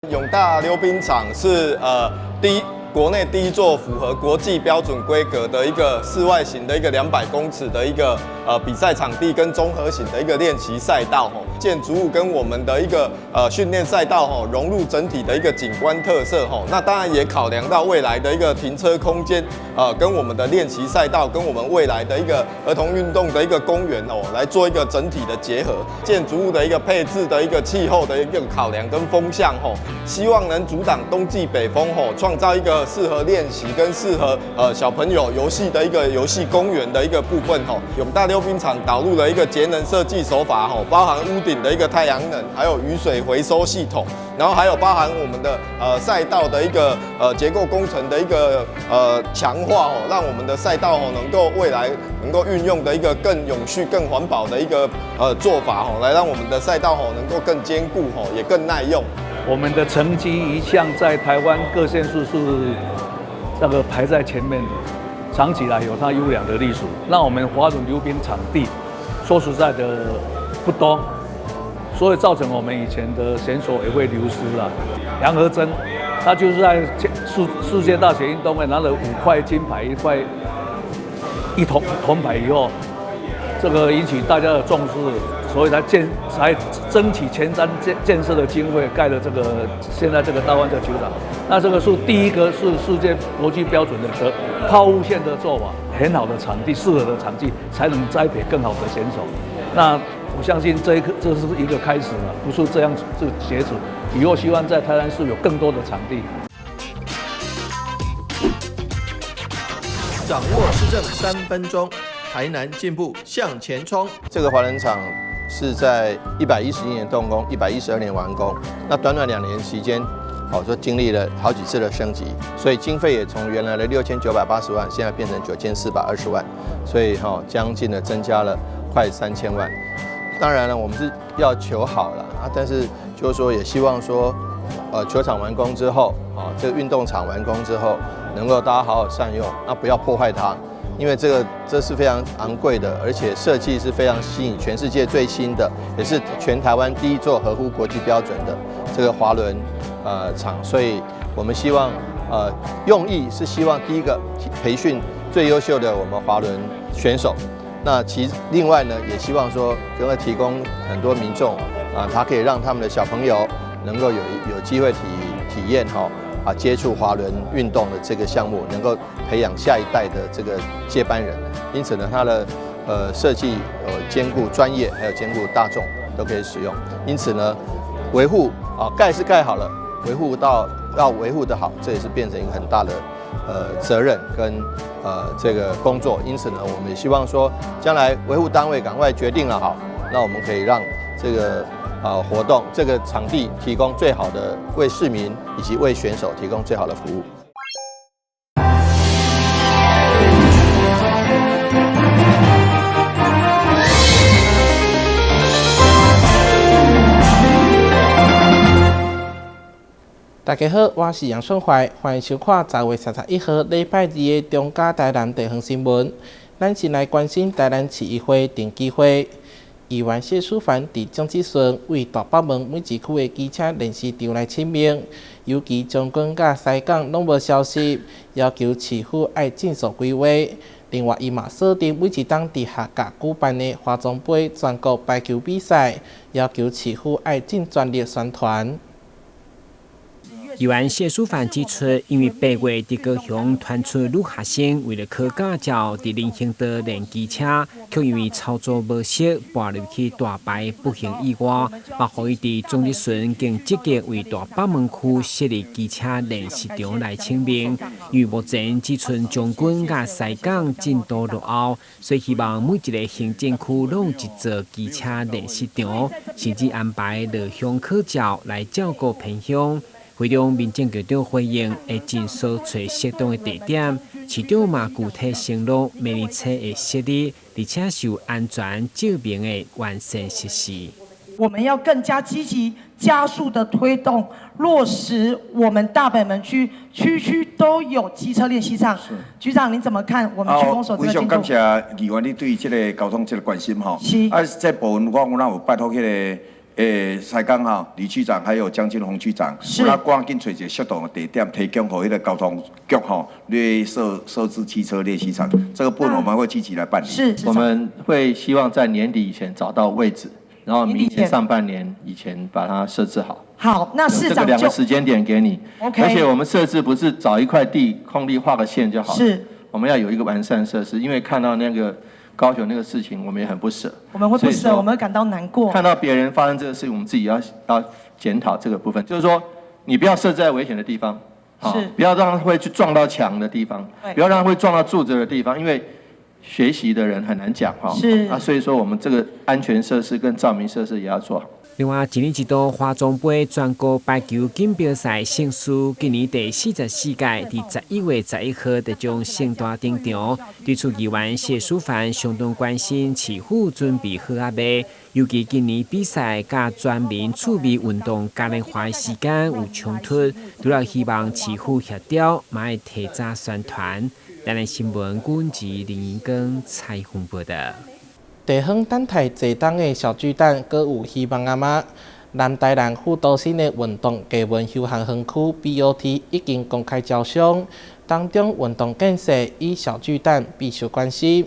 永大溜冰場是國內第一座符合國際標準規格的一個室外型的一個200公尺的一個比賽場地跟綜合型的一個練習賽道吼，建築物跟我們的一個訓練賽道吼融入整體的一個景觀特色吼，那當然也考量到未來的一個停車空間，跟我們的練習賽道跟我們未來的一個兒童運動的一個公園哦，來做一個整體的結合，建築物的一個配置的一個氣候的一個考量跟風向吼，希望能阻擋冬季北風吼，創造一個適合練習跟適合小朋友遊戲的一個遊戲公園的一個部分吼。永大溜冰場導入了一個節能設計手法吼，包含屋頂的一個太陽能，還有雨水回收系統，然後還有包含我們的賽道的一個結構工程的一個強化哦，讓我們的賽道哦能夠未來能夠運用的一個更永續、更環保的一個做法吼，來讓我們的賽道吼能夠更堅固吼，也更耐用。我們的成績一向在台灣各縣市是那個排在前面的，長期來有它優良的歷史。那我們滑輪溜冰場地，說實在的不多，所以造成我們以前的選手也會流失了。楊和珍，他就是在世界大學運動會拿了5塊金牌，一塊一銅銅牌以後，這個引起大家的重視。所以才爭取前瞻建設的經費，蓋了這個現在這個大灣這個球場。那這個是第一個是世界國際標準的拋物線的做法，很好的場地，適合的場地，才能栽培更好的選手。那我相信這是一個開始了，不是這樣就結束。以後希望在台南市有更多的場地。掌握市政3分鐘，台南進步向前衝。這個滑輪場是在111年動工，112年完工。那短短2年時間，好說經歷了好幾次的升級，所以經費也從原來的6980萬，現在變成9420萬，所以哈將近的增加了快3000萬。當然了，我們是要求好了啊，但是就是說也希望說，球場完工之後，啊，這個運動場完工之後，能夠大家好好善用，那不要破壞它。因為這是非常昂貴的，而且設計是非常吸引全世界最新的，也是全台灣第一座合乎國際標準的這個滑輪場，所以我們希望用意是希望第一個培訓最優秀的我們滑輪選手，那其另外呢也希望說能夠提供很多民眾啊，他可以讓他們的小朋友能夠有機會體驗哈。啊，接觸滑輪運動的這個項目，能夠培養下一代的這個接班人。因此呢，它的設計兼顧專業，還有兼顧大眾都可以使用。因此呢，維護啊蓋是蓋好了，維護到要維護得好，這也是變成一個很大的責任跟這個工作。因此呢，我們也希望說，將來維護單位趕快決定了好，那我們可以讓這個活動這個場地提供最好的為市民以及為選手提供最好的服務。大家好，我是楊順懷，歡迎收看10月31號禮拜二的中嘉台南地方新聞。咱先來關心台南市議會定期會。議員謝書凡佇總質詢為大北門每一區的機車練習場來請命，尤其將軍佮西港攏無消息，要求市府愛盡速規劃。另外，伊嘛鎖定每一冬佇學甲舉辦的華中杯全國排球比賽，要求市府愛盡全力宣傳。議員謝書凡指出，因為8月佇高雄傳出女學生為了考駕照，佇人行道練機車，卻因為操作無熟，跋入去大排不幸意外，嘛予伊佇總質詢更積極為大北門區設立機車練習場來請命。因為目前只賰將軍佮西港進度落後，所以希望每一個行政區攏有一座機車練習場，甚至安排落鄉考照來照顧偏鄉。會中民政局長回應，會盡速揣適當的地點，市長嘛具體承諾，明年初會設立，而且是有安全照明的完善設施。我們要更加積極、加速的推動落實我們大北門區區區都有機車練習場。局長，您怎麼看我們區公所這個進度？非常感謝議員你對這個交通這個關心吼。是。啊，這部分我有拜託彼個西港吼，李區長還有江金紅區長，我趕緊揣一個適當的地點，提供予彼個交通局吼，來設置機車練習場。這個部分我們會積極來辦理。是，我們會希望在年底以前找到位置，然後明年上半年以前把它設置好。好，那市長這個兩個時間點給你。 OK。而且我們設置不是找一塊地空地畫個線就好。是。我們要有一個完善設施，因為看到那個高雄那個事情，我們也很不捨。我們會不捨，我們會感到難過。看到別人發生這個事情，我們自己要檢討這個部分，就是說，你不要設在危險的地方，不要讓會去撞到牆的地方，不要讓會撞到柱子的地方，因為學習的人很難講哈。啊，所以說我們這個安全設施跟照明設施也要做好。另外，一年一度華總杯全國排球錦標賽盛事，今年第44屆佇11月11號就將盛大登場。對此，議員謝淑凡相當關心市府準備好啊未？尤其今年比賽佮全民趣味運動嘉年華時間有衝突，除了希望市府協調，嘛會提早宣傳。台南新聞軍事林英光採訪報導。地方等待濟冬的小巨蛋，閣有希望啊嗎？南台南副都心的運動藝文休閒園區 BOT 已經公開招商，當中運動建設與小巨蛋備受關心。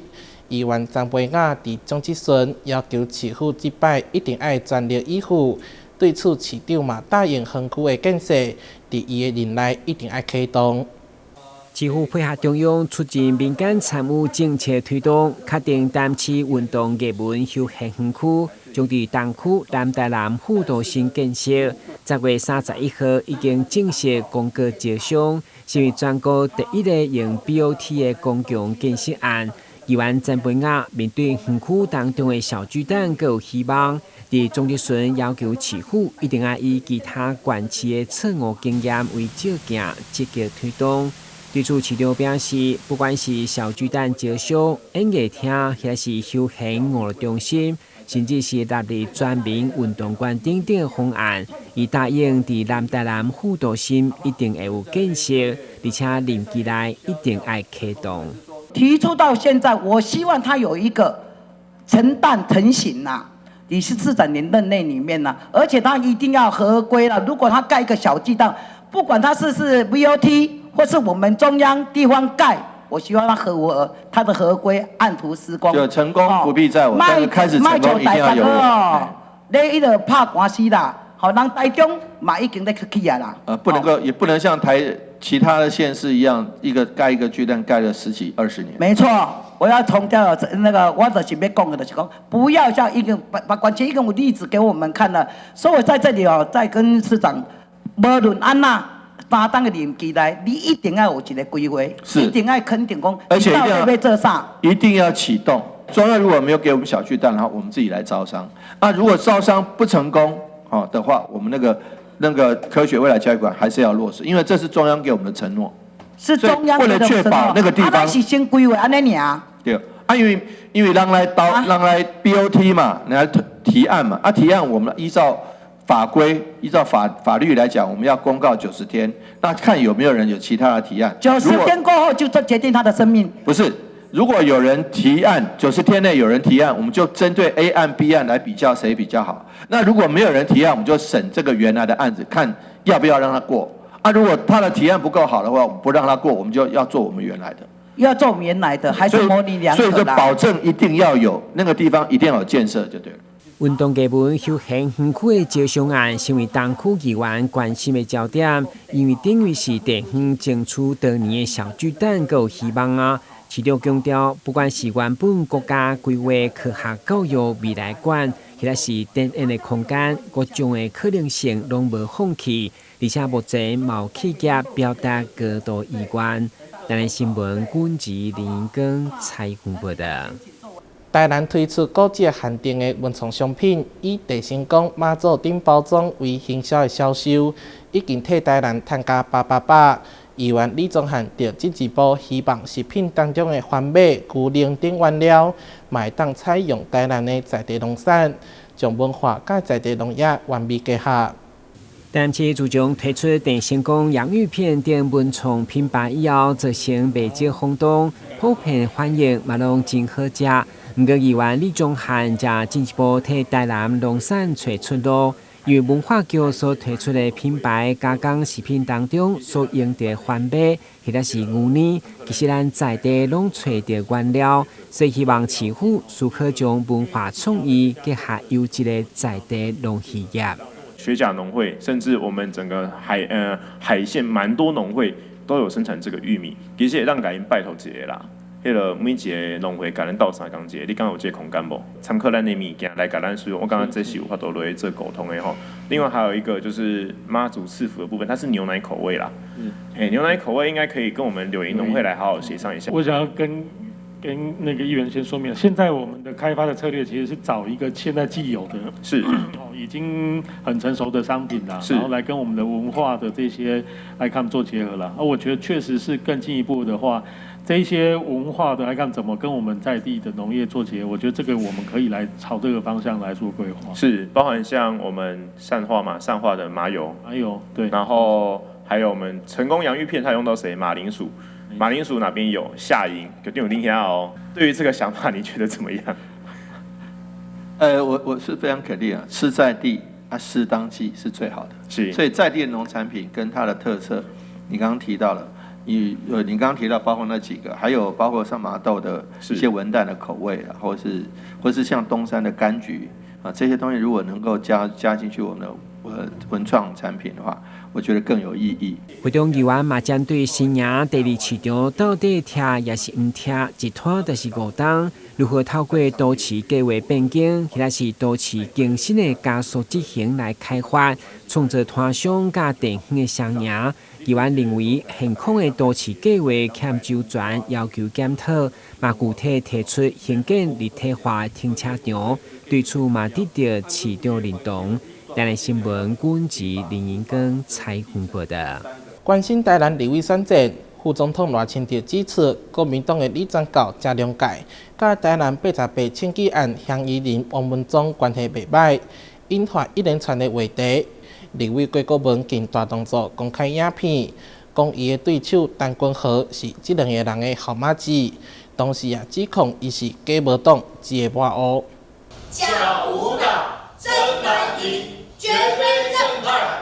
議員張培雅佇總質詢要求市府這擺一定愛全力以赴，對此市長嘛答應園區的建設，佇伊的任內一定愛啟動。市府配合中央促進民間參與政策推動，確定台南市運動藝文休閒園區將佇東區南台南副都心建設。10月31號已經正式公告招商，成為全國第一個用 BOT 的公共建設案。議員曾培雅面對園區當中的小巨蛋，閣有希望。佇總質詢要求市府一定愛以其他縣市的錯誤經驗為借鏡，積極推動。對此，市長表示，不管是小巨蛋招商、演藝廳，抑是休閒娛樂中心，甚至是納入全民運動館等等方案，伊答應佇南台南副都心一定會有建設，而且任期內一定愛啟動。提出到現在，我希望他有一個成蛋成型啦。你是市長連任內裡面呢，而且他一定要合規了。如果他蓋一個小巨蛋，不管他是 BOT 或是我們中央地方蓋，我希望他合合他的合規按圖施工。就成功不必在我，但是開始成功一定要有我。你一直拍官司啦，好，人台中嘛已經咧去起啊啦。不能夠，也不能像台其他的縣市一樣，一個蓋一個巨蛋蓋了十幾二十年。沒錯，我要重調那個，我就是欲講的，就是講不要像一個把關鍵一個例子給我們看了，所以我在這裡哦，再跟市長，無論按怎。三冬的任期內，你一定要有一個規劃，一定要肯定講，而且一定要做啥，一定要啟動。中央如果沒有給我們小巨蛋，然後我們自己來招商。那如果招商不成功，的話，我們那個科學未來教育館還是要落實，因為這是中央給我們的承諾。是中央為了確保那個地方，是先規劃按呢爾。對，啊，因為人來導，人來 BOT 嘛，來提案嘛，啊，提案我們依照法規，依照法律來講，我們要公告90天，那看有沒有人有其他的提案。90天過後就決定他的生命。不是，如果有人提案，九十天內有人提案，我們就針對 A 案、B 案來比較誰比較好。那如果沒有人提案，我們就審這個原來的案子，看要不要讓他過。啊，如果他的提案不夠好的話，我們不讓他過，我們就要做我們原來的。要做原來的，還是模棱兩可。所以就保證一定要有那個地方，一定要有建設就對了。運動藝文休閒園區的招商案，成為東區議員關心的焦點，因為等於是地方爭取多年的小巨蛋，閣有希望啊！市長強調，不管是原本國家規劃科學教育未來館，抑或是展演的空間，各種的可能性攏無放棄，而且目前嘛有企業表達高度意願。台南新聞，軍事林光採訪報導。台南推出古蹟限定的文創商品，以地仙公媽祖頂包裝為行銷的銷售，已經替台南趁加800百。議員李宗翰佇進一步希望食品當中的番麥、牛奶等原料，嘛會當採用台南的在地農產，將文化佮在地農業完美結合。台南市自從推出鄭成功洋芋片等文創品牌以後，造成袂少轟動，普遍反應嘛攏真好食。毋過議員李宗翰則進一步替台南農產揣出路，因為文化局所推出的品牌加工食品當中所用的番麥或者是牛奶，其實咱在地攏揣著原料，所以希望市府思考將文化創意結合優質的在地農漁業。學甲農會，甚至我們整個海線蠻多農會都有生產這個玉米，其實會當共𪜶拜託一下啦。彼个每一个農會共咱鬥相共一下，你敢有這個空間無？參考咱的物件來共咱使用，我感覺這是有法度落去做溝通的吼。另外還有一個就是媽祖賜福的部分，它是牛奶口味啦。牛奶口味應該可以跟我們柳營農會來好好協商一下。我想要跟那個議員先說明，現在我們的開發的策略其實是找一個現在既有的，已經很成熟的商品啦，然後來跟我們的文化的這些 icon 做結合啦。啊，我覺得確實是更進一步的話，這一些文化的 icon 怎麼跟我們在地的農業做結合，我覺得這個我們可以來朝這個方向來做規劃。是，包含像我們善化嘛，善化的麻油，麻油對，然後還有我們成功洋芋片，它用到誰？馬鈴薯。馬鈴薯哪邊有？下營就定有定下哦。對於這個想法，你覺得怎麼樣？我是非常肯定啊，吃在地啊，食當季是最好的。所以在地的農產品跟它的特色，你剛剛提到了，你剛剛提到包括那幾個，還有包括上麻豆的一些文旦的口味啊，或是像東山的柑橘啊，這些東西如果能夠加進去我們的文創產品的話，我覺得更有意義。會中議員嘛針對新營第二市場到底拆抑是毋拆，一拖就是5冬。如何透過都市計劃變更，或者是都市更新的加速執行來開發，創造攤商佮地方的雙贏。議員認為現況的都市計劃欠周全，要求檢討，嘛具體提出興建立體化停車場，對此嘛得到市長認同。台南新聞軍事林英光採訪報道。關心台南立委選戰，副總統賴清德指出，國民黨的李全教、謝龍介，佮台南88選舉案嫌疑人王文忠關係袂䆀，引發一連串的話題。立委郭國文近大動作公開影片，講伊的對手陳君豪是這兩个人的後媽子，同時也指控伊是假無黨，一个抹烏。假無黨，真藍營，絕非正派。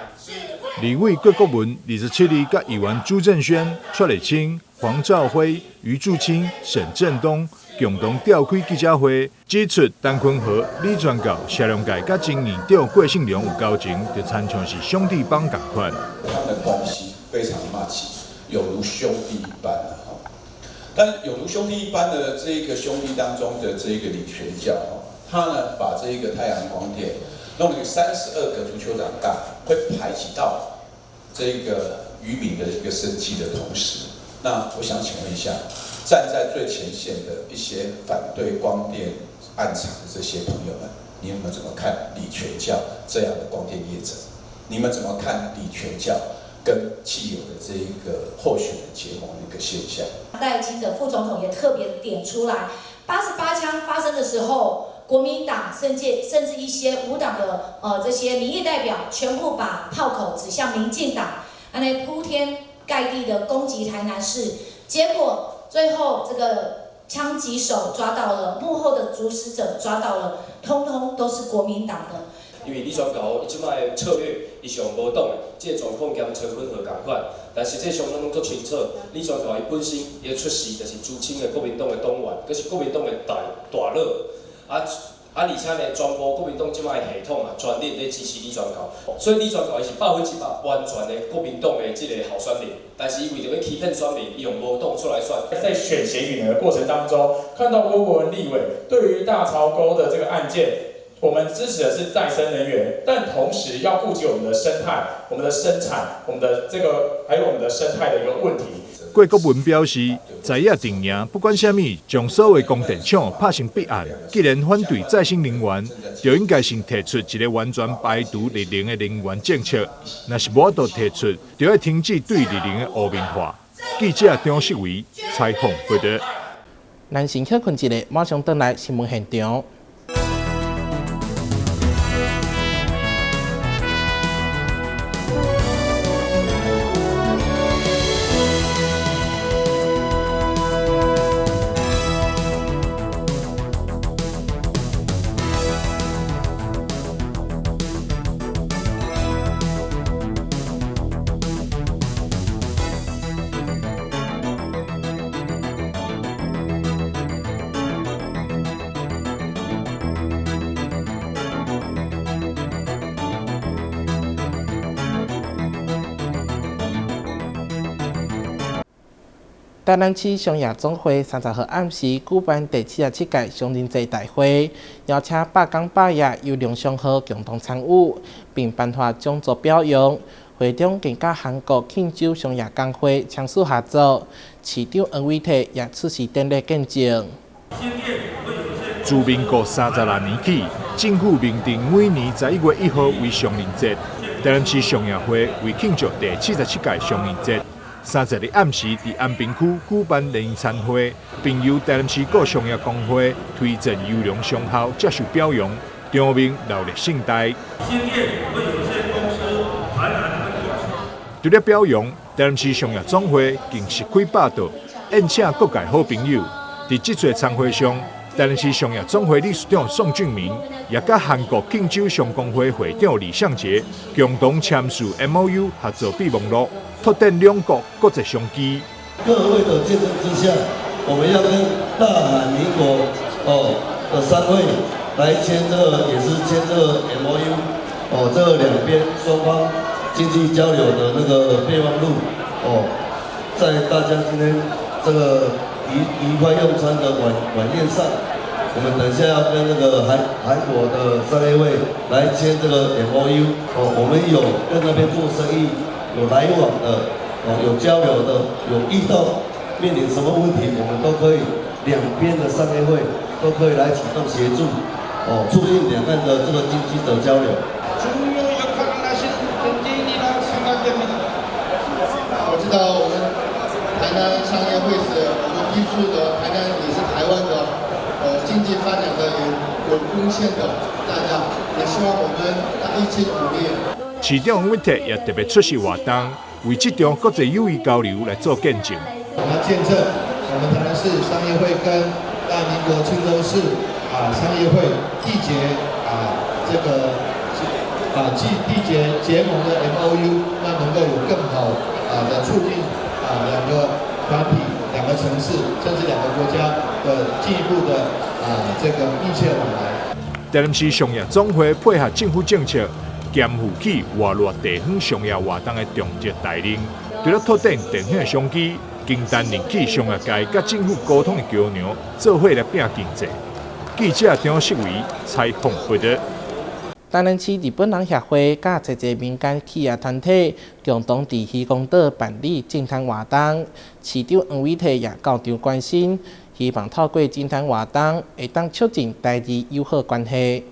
立委郭國文27日佮議員朱正軒、蔡麗清、黃兆輝、余柱清、沈振東共同召開記者會，指出陳坤豪、李全教、謝龍介佮前議長郭信良有交情，就親像是兄弟幫仝款。他們的關係非常默契，有如兄弟一般。但有如兄弟一般的這一個兄弟當中的這一個李全教，他呢把這一個太陽光電弄了32個足球場大，會排擠到這個漁民的一個生計的同時，那我想請問一下，站在最前線的一些反對光電案場的這些朋友們，你們怎麼看李全教這樣的光電業者？你們怎麼看李全教跟既有的這一個候選人結盟的一個現象？賴清德副總統也特別點出來，88槍發生的時候，國民黨甚至一些無黨的這些民意代表，全部把炮口指向民進黨，按呢鋪天蓋地的攻擊台南市，結果最後這個槍擊手抓到了，幕後的主使者抓到了，通通都是國民黨的。因為李全教伊這擺的策略，伊是用無黨的這个狀況兼陳坤和仝款，但實際上咱攏足清楚，李全教伊本身伊的出身就是資深的國民黨的黨員，閣是國民黨的大大佬，啊，而且呢，全部國民黨這擺的系統啊，全力咧支持李全教，所以李全教伊是100%完全的國民黨的這个候選人，但是伊為著欲欺騙選民，伊用無黨出來選。在選協議的過程當中，看到郭國文立委對於大潮溝的這個案件，我們支持的是再生能源，但同時要顧及我們的生態、我們的生產、我們的這個還有我們的生態的一個問題。郭國文表示，在野陣營不管啥物，將所有光電廠拍成弊案。既然反對再生能源，就應該先提出一個完全排除熱能的能源政策。若是無法度提出，就愛停止對熱能的污名化。記者張世維採訪報導。咱先歇睏一下，馬上轉來新聞現場。台南市商業總會30號暗時舉辦第77屆商人節大會，邀請百工百業優良商號共同參與，並頒發獎座表揚。會中更佮韓國慶州商業工會簽署合作，市長黃偉哲也出席典禮見證。自民國36年起，政府明定每年11月1號為商人節。台南市商業會為慶祝第77屆商人節，30日暗時佇安平區舉辦聯誼餐會，並由台南市各商業公會推薦優良商號接受表揚，場面熱鬧盛大。除了表揚，台南市商業總會更實開百桌，宴請各界好朋友。佇這次餐會上，台南市商業總會理事長宋俊明也佮韓國慶州商工會會長李相傑共同簽署 MOU 合作備忘錄，拓展兩國國際商機。各位的見證之下，我們要跟大韓民國的商會來簽這個，也是簽這個 MOU 哦，這個兩邊雙方經濟交流的那個備忘錄哦，在大家今天這個愉快用餐的晚宴上，我們等下要跟那個韓國的商業會來簽這個 MOU 哦，我們有跟那邊做生意有來往的哦，有交流的，有遇到面臨什麼問題，我們都可以兩邊的商業會都可以來啟動協助哦，促進兩岸的這個經濟的交流。我知道我們台南商業會是我們地區的，台南也是台灣的，經濟發展的也有貢獻的，大家也希望我們一起努力。市長黃偉哲也特別出席活動，為這場國際友誼交流來做見證。我們見證我們台南市商業會跟大韓民國慶州市商業會締結這個締結結盟的 MOU，那能夠有更好的促進兩個團體、兩個城市，甚至兩個國家的進一步的這個密切往來。台南市商業總會配合政府政策，肩負起活絡地方商業活動的重責大任，除了拓展地方的商機，更擔任起商業界佮政府溝通的橋梁，做伙來拼經濟。記者張世維採訪報導。台南市日本人協會佮濟濟民間企業團體共同佇漁光島辦理淨灘活動，市長黃偉哲也到場關心，希望透過淨灘活動會當促進台日友好關係。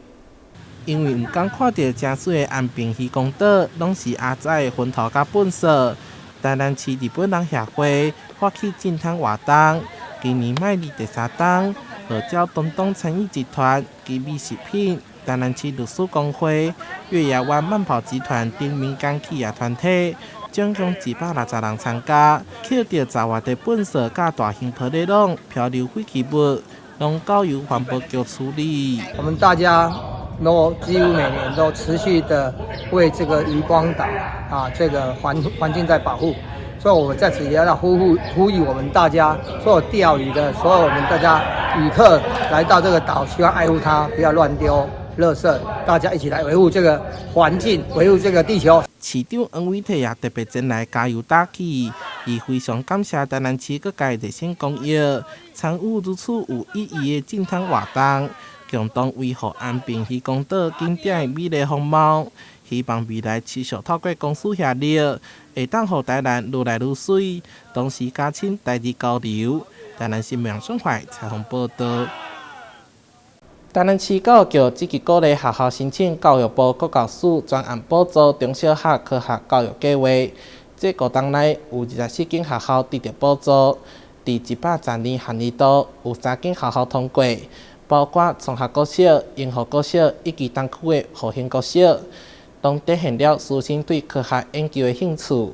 因為毋敢看著誠媠的安平漁光島，攏是阿仔的糞土佮糞埽。台南市日本人協會發起淨灘活動，今年邁入第三冬，號召東東餐飲集團、奇美食品、台南市律師公會、月牙灣慢跑集團等民間企業團體，總共260人參加，抾著雜活的糞埽佮大型玻璃籠、漂流廢棄物，攏交由環保局處理。我們大家都幾乎每年都持續的為這個漁光島這個環境在保護，所以我在此也要呼籲我們大家，所有釣魚的，所有我們大家旅客來到這個島，希望愛護它，不要亂丟垃圾，大家一起來維護這個環境，維護這個地球。市長黃偉哲也特別前來加油打氣，伊非常感謝台南市各界熱心公益，參與如此有意義的淨灘活動，共同維護安平漁光島景點的美麗風貌。希望未來持續透過公私協力，會當予台南愈來愈媠，同時加深台日交流。台南新聞楊順懷採訪報導。台南市教育局積極鼓勵學校申請教育部國教署專案補助中小學科學教育計劃。這五冬內有24間學校得著補助，佇110年學年度有3間學校通過，包括崇學國小、榮和國小以及東區的復興國小，攏展現了師生對科學研究的興趣。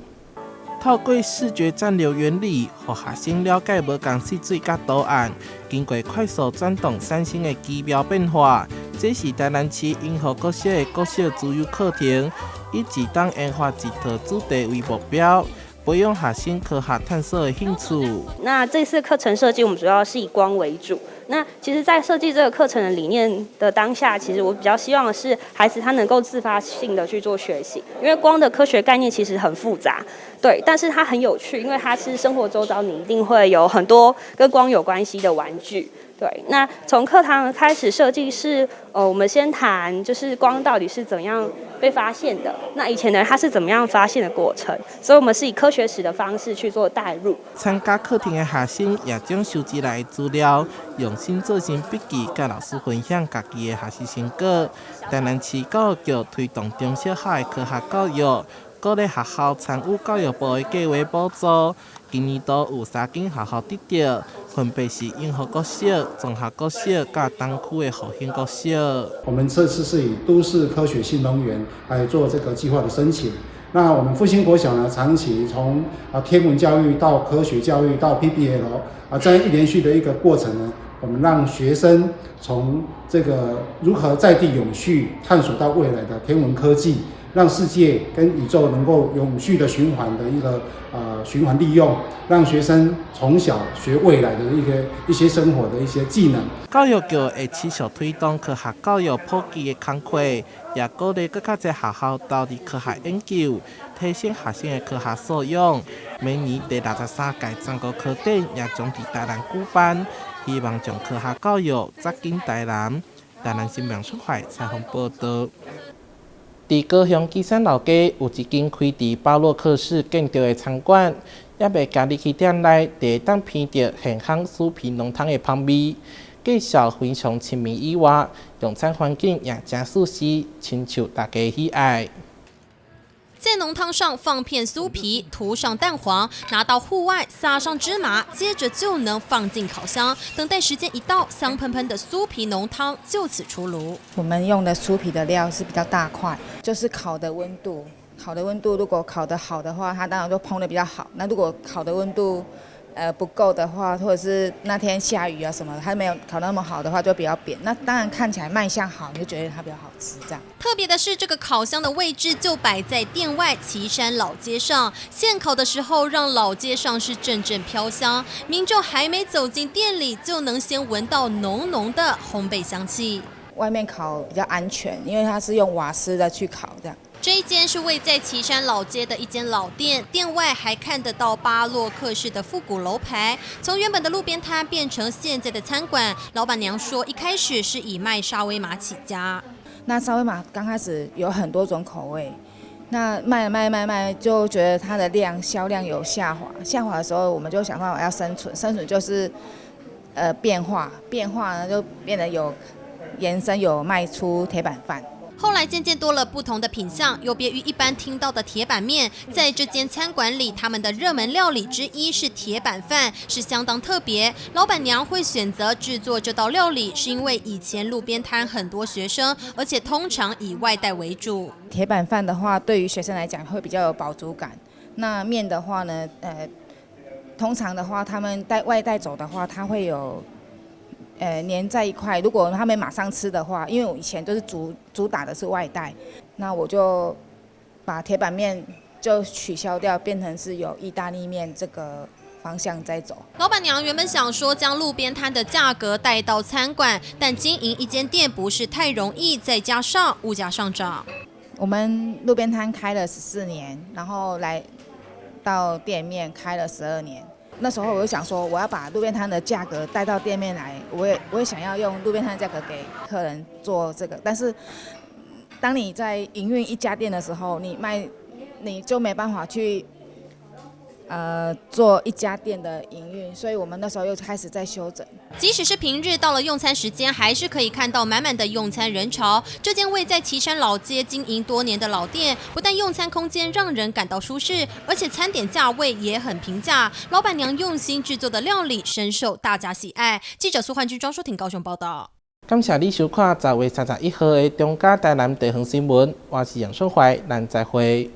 透過視覺暫留原理，予學生了解無仝色水佮圖案，經過快速轉動產生的奇妙變化。這是台南市榮和國小的國小資優課程，以一冬研發一套主題為目標，培養學生科學探索的興趣。那這次課程設計，我們主要是以光為主。那其實，在設計這個課程的理念的當下，其實我比較希望的是，孩子他能夠自發性的去做學習，因為光的科學概念其實很複雜，對，但是它很有趣，因為它是生活周遭你一定會有很多跟光有關係的玩具。對，那從課堂開始設計是，我們先談就是光到底是怎樣被發現的，那以前呢，它是怎麼樣發現的過程，所以我們是以科學史的方式去做帶入。參加課程的學生也將收集來的資料用心做成筆記，佮老師分享家己的學習成果。台南市教育局推動中小學的科學教育，鼓勵學校參與教育部的計畫補助。今年度有三間學校得著，分別是永和國小、綜合國小佮東區的復興國小。我們這次是以都市科學新農園來做這個計劃的申請。那我們復興國小呢，長期從天文教育到科學教育到 PBL 這樣一連續的一個過程呢，我們讓學生從這個如何在地永續探索到未來的天文科技，讓世界跟宇宙能夠永續的循環的一個循環利用，讓學生從小學未來的一些生活的一些技能。教育局會持續推動科學教育普及的工作，也鼓勵閣較濟學校投入科學研究，提升學生的科學素養。明年第63屆全國科展也將佇台南舉辦，希望將科學教育扎緊台南。台南新聞出發採訪報道。佇高雄旗山老街有一間開佇巴洛克式建築的餐館，猶未行入去店內，就會當聞著現烘酥皮濃湯的芳味。介紹非常親民以外，用餐環境也誠舒適，深受大家喜愛。在濃湯上放片酥皮，塗上蛋黃，拿到戶外撒上芝麻，接着就能放進烤箱。等待時間一到，香噴噴的酥皮濃湯就此出爐。我們用的酥皮的料是比較大塊，就是烤的溫度，烤的溫度如果烤得好的話，它當然就膨得比較好。那如果烤的溫度不夠的話，或者是那天下雨啊什麼，它沒有烤那麼好的話，就比較扁。那當然看起來賣相好，你就覺得它比較好吃。這樣。特別的是，這個烤箱的位置就擺在店外旗山老街上，現烤的時候讓老街上是陣陣飄香，民眾還沒走進店裡，就能先聞到濃濃的烘焙香氣。外面烤比較安全，因為它是用瓦斯的去烤這樣。這一間是位在旗山老街的一間老店，店外還看得到巴洛克式的復古樓牌。從原本的路邊攤變成現在的餐館，老闆娘說，一開始是以賣沙威瑪起家。那沙威瑪剛開始有很多種口味，那賣賣賣賣，就覺得它的量銷量有下滑，下滑的時候我們就想辦法要生存，生存就是變化，變化呢就變得有延伸，有賣出鐵板飯。後來漸漸多了不同的品項，有別於一般聽到的鐵板麵，在這間餐館裡，他們的熱門料理之一是鐵板飯，是相當特別。老闆娘會選擇製作這道料理，是因為以前路邊攤很多學生，而且通常以外帶為主。鐵板飯的話，對於學生來講會比較有飽足感。那麵的話呢，通常的話，他們帶外帶走的話，它會有黏在一塊。如果他們馬上吃的話，因為我以前都是主打的是外帶，那我就把鐵板麵就取消掉，變成是有意大利麵這個方向在走。老闆娘原本想說將路邊攤的價格帶到餐館，但經營一間店不是太容易，再加上物價上漲。我們路邊攤開了14年，然後來到店面開了12年。那時候我就想說，我要把路邊攤的價格帶到店面來，我也想要用路邊攤的價格給客人做這個。但是，當你在營運一家店的時候，你賣你就沒辦法去做一家店的營運，所以我們那時候又開始在修整。即使是平日到了用餐時間，還是可以看到滿滿的用餐人潮。這間位在旗山老街經營多年的老店，不但用餐空間讓人感到舒適，而且餐點價位也很平價。老闆娘用心製作的料理深受大家喜愛。記者蘇煥君、莊淑婷高雄報道。感謝你收看10月31號的中嘉台南地方新聞，我是楊順懷，咱再會。